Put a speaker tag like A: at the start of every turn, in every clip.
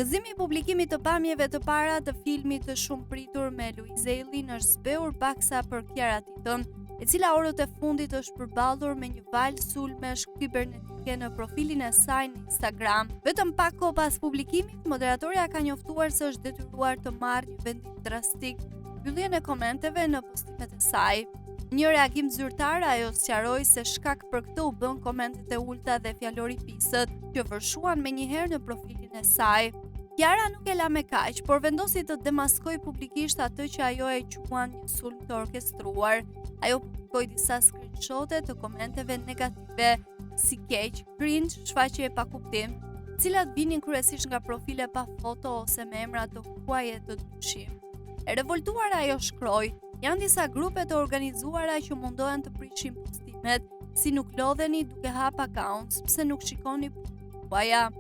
A: Gëzimi i publikimit të pamjeve të para të filmit të shumëpritur me Luiz Ejllin është zbehur paksa për Kiara Titën, e cila orët e fundit është përballur me një valë sulmesh kibernetike në profilin e saj në Instagram. Vetëm pak kohë pas publikimit, moderatorja ka njoftuar se është detyruar të marrë një vendim drastik, mbylljen e komenteve në postimet e saj. Në një reagim zyrtar, ajo sqaroi se shkak për këtë u bënë komentet e ulëta dhe fjalori i pisët, që vërshuan menjëherë në profilin e saj. Kiara nuk e la me kaq, por vendosi të demaskojë publikisht atë që ajo e quan një sulm të orkestruar. Ajo publikoi disa screenshote të komenteve negative, si keq, cringe, shfaqje e pakuptim, të cilat vinin kryesisht nga profile pa foto ose me emra të huaj e të dyshimtë. E revoltuar ajo shkroi, Janë disa grupe të organizuara që mundohen të prishin postimet, si nuk lodheni duke hap accounts, pse nuk shikoni tuaja.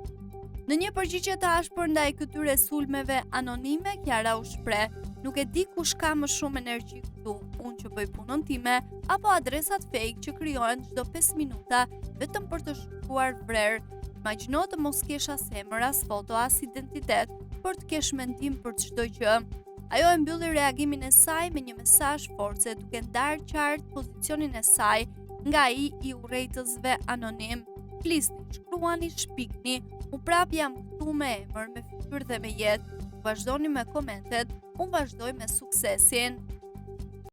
A: Në një përgjigje të ashpër ndaj këtyre sulmeve anonime, Kiara u shpreh, nuk e di kush ka më shumë energji këtu, unë që bëj punën time, apo adresat fake që krijohen çdo 5 minuta vetëm për të shkruar vrer. Imagjino të mos kesh as emër, as foto, as identitet, por të kesh mendim për çdo gjë. Ajo e mbylli reagimin e saj me një mesazh force duke ndarë qartë pozicionin e saj nga ai i urrejtësve anonim. Flisni, shkruani, shpikni, unë prapë jam këtu me emër, me fytyrë dhe me jetë. Vazhdoni me komentet, unë vazhdoj me suksesin.